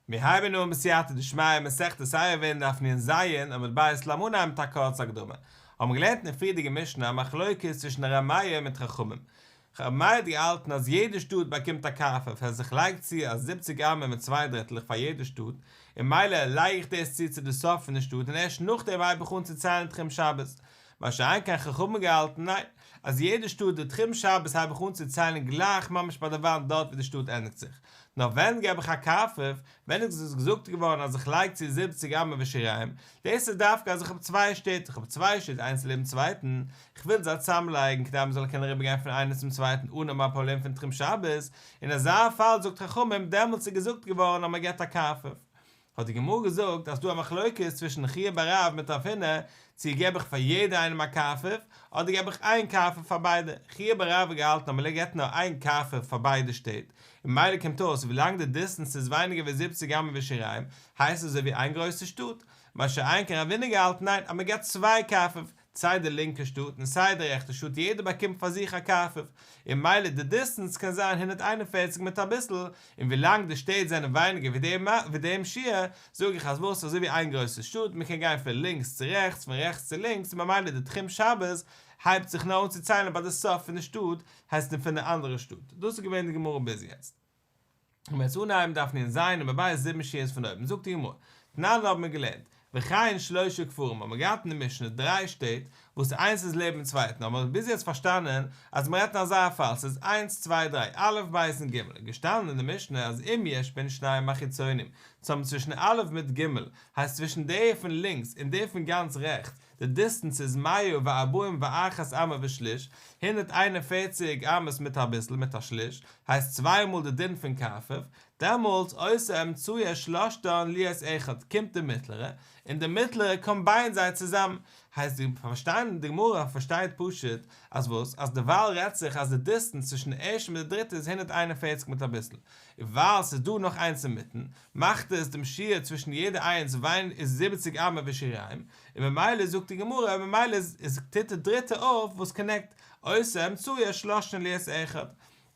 מיר הייבן אן בסייעתא דשמיא מסכת עירובין דף נ"ז עמוד ב' לאמיר אנהייבן מיט א קורצע הקדמה. האבן מיר געלערנט אין די פריערדיגע משנה א מחלוקת צווישן ר' מאיר מיט חכמים. ר' מאיר האט געהאלטן אז יעדע שטאט באקומט א קרפף אז איך לייג צו א זיבציג אמה מיט צוויי דריטלעך פאר יעדע שטאט, און מילא לייג איך דאס צו צו די סוף פון די שטאט און ערשט נאכדעם הייב איך אן צו ציילן תחום שבת. מה שאין כן חכמים געהאלטן ניין, אז יעדע שטאט די תחום שבת הייב איך אן צו ציילן גלייך ממש ביי די וואנט דארט ווי די שטאט ענדיגט זיך. נאר ווען געב איך א קרפף? ווען איז עס געזאגט געווארן אז איך לייג צו זיבציג אמה ושיריים? דאס איז דווקא אז איך האב צוויי שטעט, איך האב צוויי שטעט איינס לעבן צווייטן, איך וויל זיי צוזאמלייגן כדי מען זאל קענען אריבערגיין פון איינער צום צווייטן אן האבן א פראבלעם פון תחום שבת, אין אזא פאל זאגט חכמים דעמאלטס איז געזאגט געווארן אז מען געבט א קרפף. האט די גמרא געזאגט אז ס'דא א מחלוקת צווישן חייא בר רב מיט רב הונא, צו געב איך פאר יעדע איינעם א קרפף, אדער געב איך איין קרפף פאר ביידע, חייא בר רב האט געהאלטן אז מען געבט נאר איין קרפף פאר ביידע שטעט, און ממילא קומט אויס ווילאנג די דיסטענס איז ווייניגער ווי זיבציג אמה ושיריים, הייסט עס אזוי ווי איין גרויסע שטאט, מה שאין כן רב הונא געהאלטן ניין אז מען געבט צוויי קרפף, סיי די לינקע שטאט און סיי די רעכטע שטאט יעדער באקומט פאר זיך א קרפף, און מילא די דיסטענס קען זיין 141 מיט אביסל, און ווילאנג די שטעט זענען ווייניגער ווי דעם שיעור, זאג איך אז וואס אזוי ווי איין גרויסע שטאט, מען קען גיין פון לינקס צו רעכטס פון רעכטס צו לינקס און ממילא די תחום שבת הייבט זיך נאר אן צו ציילן ביי די סוף פון די שטאט, הייסט פון די אנדערע שטאט. דאס איז געווען די גמרא ביז יעצט. און מ'וועט אנהייבן דף נ"ז עמוד ב' זיבן שורות פון אויבן, זאגט די גמרא, תנן האבן מיר געלערנט, וכן שלושה כפרים האבן מיר געהאט אין די משנה דריי שטעט וואס איינס איז לעבן צווייטן האבן מיר ביז יעצט פארשטאנען אז מ'רעדט אין אזא פאל ס'איז איינס צוויי דריי א' ב' און ג' געשטאנען אין די משנה אז אם יש בין שניים החיצונים צוזאמען צווישן א' מיט ג' הייסט צווישן די פון לינקס און די פון גאנץ רעכטס די דיסטענס איז מאה וארבעים ואחת אמה ושליש, 141 אמות מיט אביסל, מיט א שליש, הייסט צוויי מאל די דין פון קרפף, דעמאלטס עושה אמצעי שלשתן להיות אחד, קומט די מיטלערע, און די מיטלערע קאמביינט זיי צוזאמען, הייסט די פארשטיין די גמרא פארשטייט פשוט אז וואס, אז דערווייל רעדט זיך אז די דיסטענס צווישן די ערשטע מיט די דריטע איז 141 מיט אביסל, און ווייל ס'איז דא נאך איינס אינמיטן, מאכט עס דעם שיעור צווישן יעדע איינס וויין איז זיבעציג אמה ושיריים, און ממילא זאגט די גמרא ממילא איז טוט די דריטע אויף וואס connect עושה אמצעי שלשתן להיות אחד.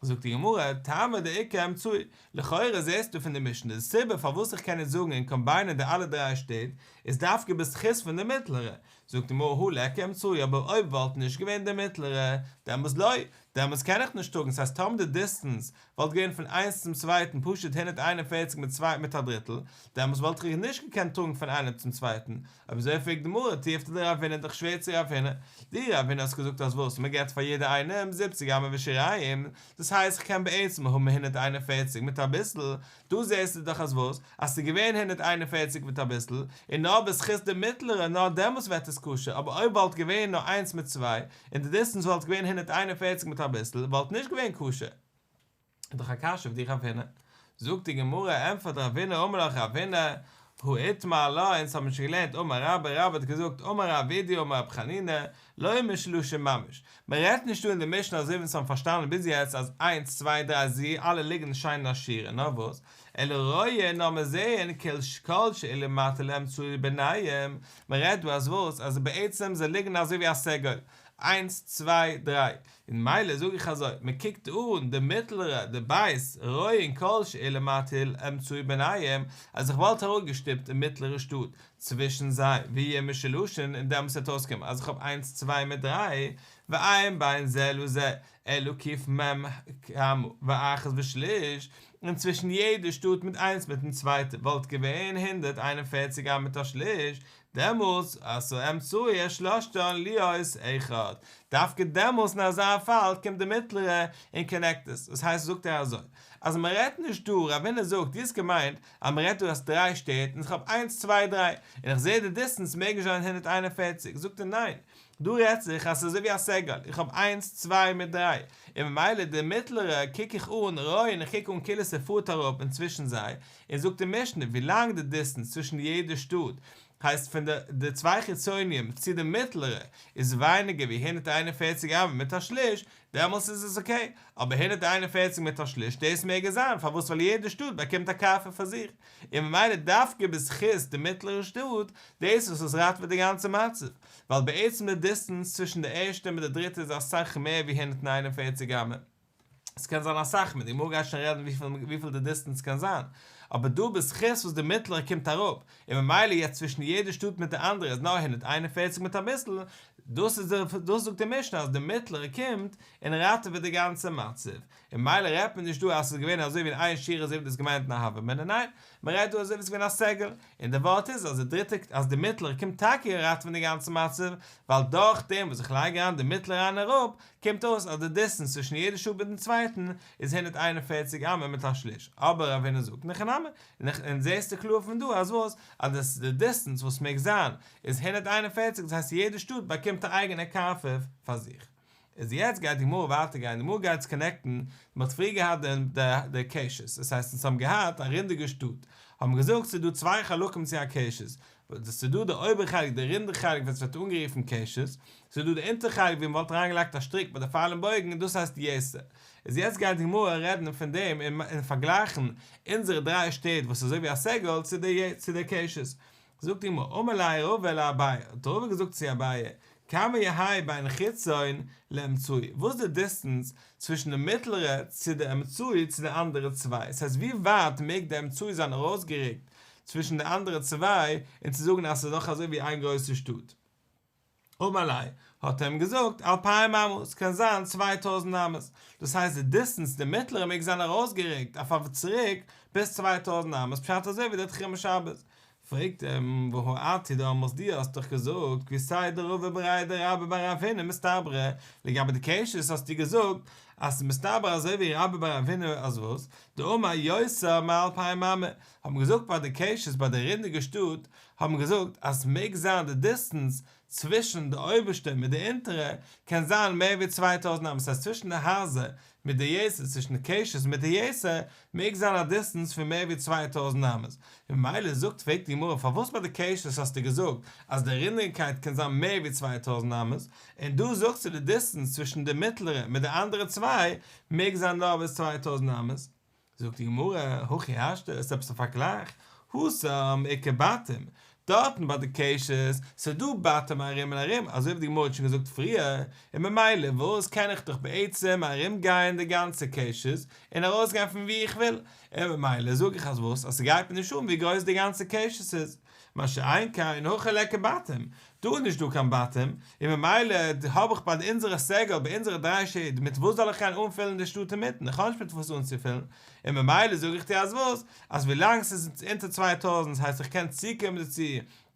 זאגט די גמרא, טעמא דאיכא אמצעי, לכאורה זעסטו פון די משנה די סיבה פארוואס איך קען נישט זאגן און קאמביינען די אלע דריי שטעט איז דווקא בזכות פון די מיטלערע, זאגט די גמרא הא ליכא אמצעי אבער אויב וואלט נישט געווען די מיטלערע דעמאלס לא, דעמאלס קען איך נישט טראגן, ס'הייסט טאמער די דיסטענס וואלט געווען פון איינס צום צווייטן פשוט 141 מיט צוויי מיט א דריטל, דעמאלס וואלט איך נישט געקענט טראגן פון איינעם צום צווייטן, אויב אזוי פרעגט די גמרא תיובתא דרב הונא דאך שווער צו רב הונא, דו רב הונא האסט געזאגט אז וואס מען געבט פאר יעדער איינעם זיבציג אמה ושיריים, דאס הייסט איך קען בעצם האבן 141 מיט אביסל, דא זעסטו דאך אז וואס? אז ס'איז געווען 141 מיט אביסל, און נאר בזכות די מיטלערע נאר דעמאלס ווערט עס כשר, אבער אויב וואלט געווען נאר איינס מיט צוויי, און די דיסטענס וואלט געווען 141 מיט אביסל, וואלט נישט געווען כשר. איז דאך א קשיא אויף דיך רב הונא. זאגט די גמרא, ענטפערט רב הונא, אמר לך רב הונא, הא איתמר עלה, אונז האבן שוין געלערנט אמר רבה, רבה האט געזאגט, אמר רב אידי אמר רב חנינא, לא משולשים ממש. מען רעדט נישט דא אין די משנה אזוי ווי אונז האבן פארשטאנען ביז יעצט אז איינס צוויי דריי זי אלע ליגן שיין אין א שורה, נאר וואס, אלא רואין נאר מיר זעען כל שאילו מטיל אמצעי ביניהם, מען רעדט דא אז וואס, אז בעצם זיי ליגן אזוי ווי א סגול, איינס צוויי דריי, און מילא זאג איך אזוי, מען קוקט אן די מיטלערע, די בית, רואין כל שאילו מטיל אמצעי ביניהם, אז איך וואלט אראפגעשטופט די מיטלערע שטאט צווישן זיי, ויהיו משולשין, און דעמאלטס וועט אויסקומען אז איך האב איינס צוויי מיט דריי, ואין בין זה לזה אלא ק"מ אמה ואחת ושליש, און צווישן יעדע שטאט מיט איינס מיטן צווייטע וואלט געווען 141 אמה מיט א שליש, דעמאלטס עשה אמצעי שלשתן להיות אחד, דווקא דעמאלטס אין אזא פאל קומט די מיטלערע און connect עס, דאס הייסט זאגט ער אזוי, אז מען רעדט נישט דא, רב הונא זאגט, דו האסט געמיינט אז מען רעדט דא אז דריי שטעט און איך האב איינס צוויי דריי, און איך זעה די דיסטענס מעג נישט זיין 141, זאגט ער ניין, דא רעדט זיך אז ס'איז אזוי ווי א סגול, איך האב איינס צוויי מיט דריי, און ממילא די מיטלערע קוק איך אן רואין איך קוק אן כאילו ס'פארט אראפ אינצווישן זיי, און זאגט די משנה ווילאנג די דיסטענס צווישן יעדע שטאט, הייסט פון די די צוויי חיצוניים צו די מיטלערע, איז ווייניגער ווי 141 אמה מיט א שליש, דעמאלס איז עס okay, אבער 141 מיט א שליש דאס מעג עס זיין, פארוואס ווייל יעדע שטאט באקומט א קרפף פאר זיך, און ממילא דווקא בזכות די מיטלערע שטאט, דאס וואס עס ראטעוועט די גאנצע מצב, ווייל בעצם די דיסטענס צווישן די ערשטע מיט די דריטע איז אסאך מער ווי 141 אמה. עס קען זיין אסאך מער, די גמרא גייט שוין רעדן וויפיל די דיסטענס קען זיין, אבער דא בזכות וואס די מיטלערע קומט אראפ, און ממילא יעצט צווישן יעדע שטאט מיט די אנדערע איז נאר 141 מיט אביסל, דאס איז די, דאס זאגט די משנה אז די מיטלערע קומט און ראטעוועט די גאנצע מצב, און ממילא רעדט מען נישט דא אז ס'איז געווען אזוי ווי אין איין שורה אזוי ווי דו האסט געמיינט אין א הוה אמינא, ניין, מען רעדט דא אזוי ווי ס'איז געווען א סגול, און די ווארט איז אז די דריטע, אז די מיטלערע קומט טאקע ראטעווען די גאנצע מצב, ווייל דורך דעם וואס איך לייג אריין די מיטלערע אריין אראפ, קומט אויס אז די דיסטענס צווישן יעדע שטאט מיטן צווייטן איז 141 אמה מיט א שליש, אבער רב הונא זאגט אין הכי נמי, און זעסטו קלאר פון דא אז וואס? אז די דיסטענס וואס מעג זיין איז 141, דאס הייסט יעדע שטאט באקומט א אייגענע קרפף פאר זיך. איז יעצט גייט די גמרא ווייטער גיין, די גמרא גייט עס connect ן, מען האט פריער געהאט די קשת, דאס הייסט אונז האבן געהאט א רינדיגע שטאט, האבן מיר געזאגט ס'איז דא צוויי חלקים צו א קשת, ס'איז דא די אויבער חלק די רונדע חלק וואס ווערט אנגערופן קשת, ס'איז דא די אונטער חלק ווי מ'וואלט אריינגעלייגט א שטריק ביי די פייל און בויגן און דאס הייסט יתר. איז יעצט גייט די גמרא רעדן פון דעם און פארגלייכן אונזערע דריי שטעט וואס איז אזוי ווי א סגול צו די צו די קשת. זאגט די גמרא, אמר ליה רבא לאביי, האט רבא געזאגט צו אביי, כמה יהא בין חיצון לאמצעי, וואס איז די דיסטענס צווישן די מיטלערע צו די אמצעי צו די אנדערע צוויי, ס'הייסט ווי ווייט מעג די אמצעי זיין ארויסגערוקט צווישן די אנדערע צוויי און צו זאגן אז ס'איז דאך אזוי ווי איין גרויסע שטאט. אמר ליה, האט ער אים געזאגט, אלפיים אמה, ס'קען זיין 2000 אמות, דאס הייסט די דיסטענס די מיטלערע מעג זיין ארויסגערוקט אויף אויף צוריק ביז 2000 אמות, פשט אזוי ווי די תחום שבת. פרעגט אים, והא אתו דאמרת דו האסט דאך געזאגט כוותיה דרבא בריה דרבה בר רב הונא מסתברא, לגבי די קשת האסטו געזאגט אז ס'איז מסתבר אזוי ווי רבה בר רב הונא אז וואס? דאמר יותר מאלפיים אמה, האט מען געזאגט ביי די קשת ביי די רינדיגע שטאט האט מען געזאגט אז ס'מעג זיין די דיסטענס צווישן די אויבערשטע מיט די אונטערע קען זיין מער ווי 2000 אמות, ס'הייסט צווישן די הייזער מיט די יתר, צווישן די קשת מיט די יתר מעג זיין א דיסטענס פון מער ווי 2000 אמות, ממילא זאגט פרעגט די גמרא פארוואס ביי די קשת האסטו געזאגט אז די רינדיגקייט קען זיין מער ווי 2000 אמות, און דא זאגסטו די דיסטענס צווישן די מיטלערע מיט די אנדערע צוויי מעג זיין נאר ביז 2000 אמות. זאגט די גמרא, הכי השתא, עס איז עפעס א פארגלייך, התם איכא בתים, דארטן ביי די קשת, ס'איז דא בתים ארום און ארום, אזוי ווי די גמרא האט שוין געזאגט פריער, און ממילא וואס קען איך דאך בעצם ארום גיין די גאנצע קשת, און ארויס גיין פון ווי איך וויל, און ממילא זאג איך אז וואס, אז ס'גייט מיר נישט אן ווי גרויס די גאנצע קשת איז. מה שאין כן הכא ליכא בתים, דא איז נישט דא קיין בתים, און ממילא האב איך ביי אונזערע סגול, ביי אונזערע דריי שטעט, מיט וואס זאל איך גיין אנפילן די שטאט אינמיטן, איך האב נישט מיט וואס אנצופילן, און ממילא זאג איך דיר אז וואס, אז ווילאנג ס'איז אונטער 2000, הייסט איך קען צוקומען דערצו,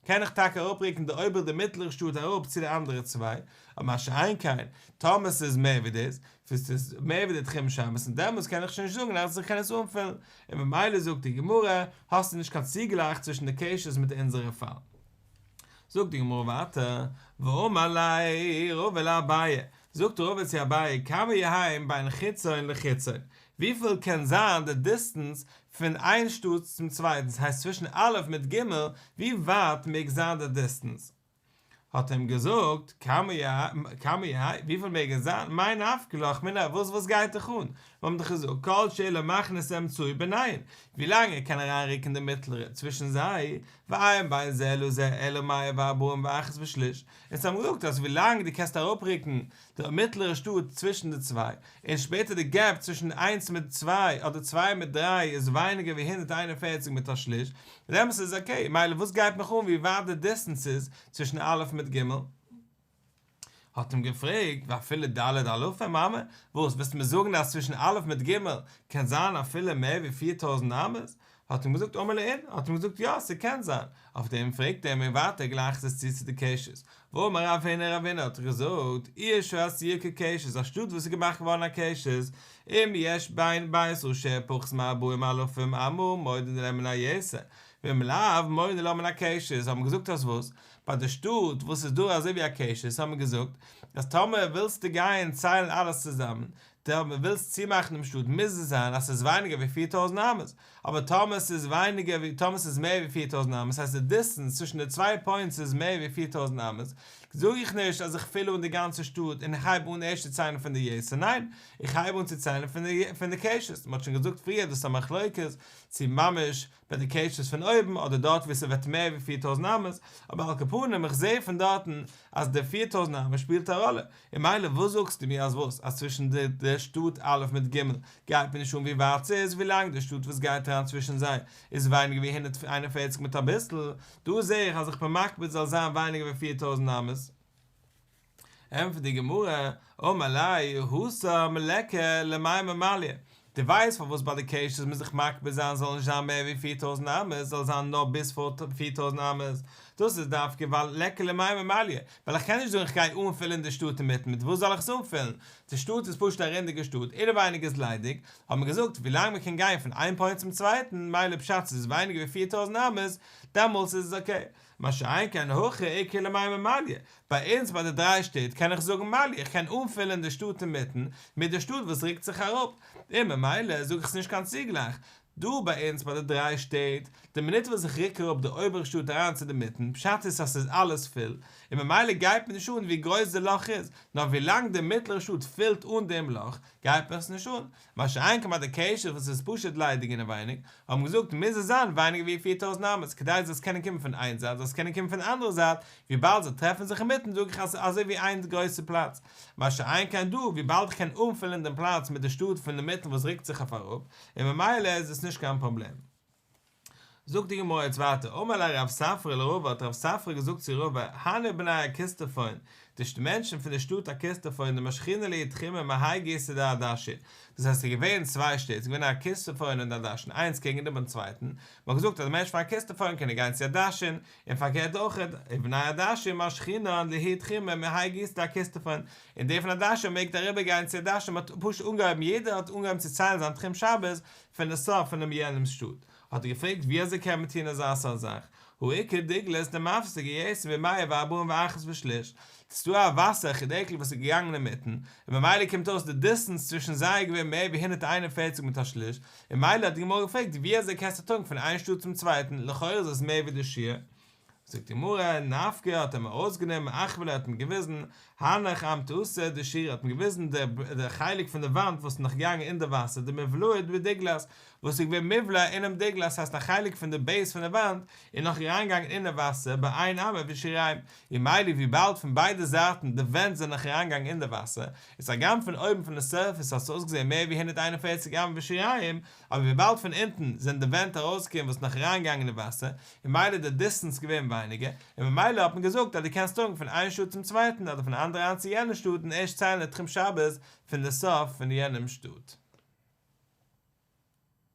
קען איך טאקע אראפרוקן די אויבער די מיטלערע שטאט אראפ צו די אנדערע צוויי, אבער מה שאין כן, טאמער ס'איז מער ווי דאס, ס'איז מער ווי די תחום שבת, און דעמאלטס קען איך שוין נישט זאגן אז איך קען עס אנפילן, און ממילא זאגט די גמרא, האסטו נישט קיין צוגלייך צווישן די קשת מיט אונזערע פאל. זאגט די גמרא ווייטער, ואמר ליה רבא לאביי, זאגט רבא צו אביי, כמה יהא בין חיצון לחיצון, וויפיל קען זיין די דיסטענס פון איין שטאט צום צווייטן, ס'הייסט צווישן א' מיט ג', ווי ווייט מעג זיין די דיסטענס? האט ער אים געזאגט, כמה יהא, וויפיל מעג עס זיין, מאי נפקא לך מינה, וואס וואס גייט דיך אן? מיר האבן דאך געזאגט, כל שאילו מכניס אמצעי ביניהם, ווילאנג ער קען אריינרוקן די מיטלערע צווישן זיי, ואין בין זה לזה אלא 141 ושליש, אונז האבן געזאגט אז ווילאנג דו קענסט אראפרוקן די מיטלערע שטאט צווישן די צוויי, און שפעטער די gap צווישן איינס מיט צוויי אדער צוויי מיט דריי איז ווייניגער ווי 141 מיט א שליש, דעמאלטס איז okay, מילא וואס גייט מיך אן ווי ווייט די דיסטענס איז צווישן א' מיט ג'? האט אים געפרעגט, ואפילו ד' אלפים אמה, וואס, ווילסטו מיר זאגן אז צווישן א' מיט ג' קען זיין אפילו מער ווי 4000 אמות? האט אים געזאגט אמר ליה אין, האט אים געזאגט יא, ס'קען זיין. אויף דעם פרעגט ער אים ווייטער גלייכט עס צו צו די קשת. ואמר רב הונא, רב הונא האט געזאגט, עיר שעשויה כקשת, א שטאט וואס איז געמאכט געווארן א קשת, אם יש בין בית ראשיה פחות מארבעים אלפים אמה מודדין לה מן היתר, ואם לאו מודדין לה מן הקשת, האט מען געזאגט אז וואס? ביי די שטאט וואס איז דא אזוי ווי א קשת האט מען געזאגט אז טאמער ווילסטו גיין ציילן אלעס צוזאמען, טאמער ווילסט צומאכן דעם שטאט מוז עס זיין אז ס'איז ווייניגער ווי 4000 אמות, אבער טאמער ס'איז ווייניגער ווי טאמער ס'איז מער ווי 4000 אמות, הייסט די דיסטענס צווישן די צוויי points איז מער ווי 4000 אמות, זאג איך נישט אז איך פיל אן די גאנצע שטאט און איך הייב אן ערשט צו ציילן פון די יתר, ניין, איך הייב אן צו ציילן פון די קשת, מען האט שוין געזאגט פריער דאס איז א מחלוקת צו ממש ביי די קשת פון אויבן אדער דארט וואו ס'ווערט מער ווי 4000 אמות, אבער על כל פנים איך זעה פון דארטן אז די 4000 אמות שפילט א ראלע, און מילא וואס זאגסטו מיר אז וואס? אז צווישן די די שטאט א' מיט ג' גייט מיר נישט אן ווי ווייט ס'איז ווילאנג די שטאט וואס גייט אריין צווישן זיי איז ווייניגער ווי 141 מיט אביסל, דא זעה איך אז איך בין מקפיד זאל זיין ווייניגער ווי 4000 אמות. ענטפערט די גמרא, אמר ליה התם ליכא למימר מליא, דו ווייסט פארוואס ביי די קשת מוז איך מקפיד זיין זאל נישט זיין מער ווי 4000 אמות, זאל זיין נאר ביז 4000 אמות, דאס איז דווקא ווייל ליכא למימר מליא, ווייל איך קען נישט זאגן איך גיי אנפילן די שטאט אינמיטן, מיט וואס זאל איך עס אנפילן? די שטאט איז פשוט א רונדיגע שטאט, אינעווייניג איז ליידיג, האט מען געזאגט ווילאנג מען קען גיין פון איין point צום צווייטן, מילא פשט ס'איז ווייניגער ווי 4000 אמות, דעמאלטס איז עס okay. מה שאין כן הכא איכא למימר מליא, ביי אונז ביי די דריי שטעט קען איך זאגן מליא, איך קען אנפילן די שטאט אינמיטן מיט די שטאט וואס רוקט זיך אראפ, און ממילא זאג איך ס'נישט קיין צוגלייך, דא ביי אונז ביי די דריי שטעט, די מינוט וואס איך רוק אראפ די אויבערע שטאט אריין צו די מיטן, פשט איז אז ס'איז אלעס פול, און ממילא גייט מיר נישט אן ווי גרויס די לאך איז, נאר ווילאנג די מיטלערע שטאט פילט אן דעם לאך, גייט מיר עס נישט אן. מה שאין כן ביי די קשת וואס איז פשוט ליידיג אינעווייניג, האבן געזאגט מוז עס זיין ווייניגער ווי 4000 אמות כדי זאלסט קענען קומען פון איין זייט זאלסט קענען קומען פון די אנדערע זייט, וויבאלד זיי טרעפן זיך אינמיטן זאג איך אז ס'איז אזוי ווי איין גרויסע פלאץ, מה שאין כן דא וויבאלד איך קען אנפילן דעם פלאץ מיט די שטאט פון אינמיטן וואס רוקט זיך אויף אראפ, און ממילא איז עס נישט קיין פראבלעם. זאגט די גמרא יעצט ווייטער, אמר ליה רב ספרא לרבא, האט רב ספרא געזאגט צו רבא, הני בני אקיסטפון, די מענטשן פון די שטאט אקיסטפון, דמשכינן להו תחומא מהאי גיסא דעדשיא, דאס הייסט ס'איז געווען צוויי שטעט, ס'איז געווען אקיסטפון און עדשין, איינס קעגן איבערן צווייטן, מ'האט געזאגט אז די מענטשן פון אקיסטפון קענען גיין צו עדשין, און פארקערט אויך, ובני עדשיא משכינן להו תחומא מהאי גיסא דאקיסטפון, און די פון עדשיא מעגט אריבער גיין צו עדשין, מ'האט פשוט אנגעהויבן, יעדער האט אנגעהויבן צו ציילן זיין תחום שבת פון די סוף פונעם יענעמ'ס שטאט, האט ער געפרעגט ווי אזוי קען מען טון אזא סארט זאך, הא איכא דגלת דמפסיק יותר ממאה וארבעים ואחת ושליש, ס'איז דא א וואסער חידקל וואס איז געגאנגען אינמיטן, און ממילא קומט אויס די distance צווישן זיי איז געווען מער ווי 141 מיט א שליש, און מילא האט די גמרא געפרעגט ווי אזוי קענסטו טראגן פון איין שטאט צום צווייטן, לכאורה איז עס מער ווי די שיעור. זאגט די גמרא, נפקא האט ער אים ארויסגענומען, אחוי ליה האט אים געוויזן, הנך אמתתא דשירא האט אים געוויזן די חלק פון די וואנט וואס איז נאך געגאנגען אין די וואסער, דמבלעא בדגלת, וואס איז געווען מובלע אינעם דגלת, ס'הייסט א חלק פון די base פון די וואנט איז נאך אריינגעגאנגען אינעם וואסער באין אמה ושיריים, און מילא וויבאלד פון ביידע זייטן די ווענט זענען נאך אריינגעגאנגען אין די וואסער, איז הגם פון אויבן פון די surface האט עס אויסגעזען מער ווי 141 אמה ושיריים, אבער וויבאלד פון אונטן זענען די ווענט ארויסגעקומען וואס איז נאך אריינגעגאנגען אין די וואסער, און מילא איז די distance געווען ווייניגער, און ממילא האט מען געזאגט אז דו קענסט טראגן פון איין שטאט צום צווייטן אדער פון די אנדערע איין צו יענע שטאט און ערשט ציילן די תחום שבת פון די סוף פון יענעם שטאט.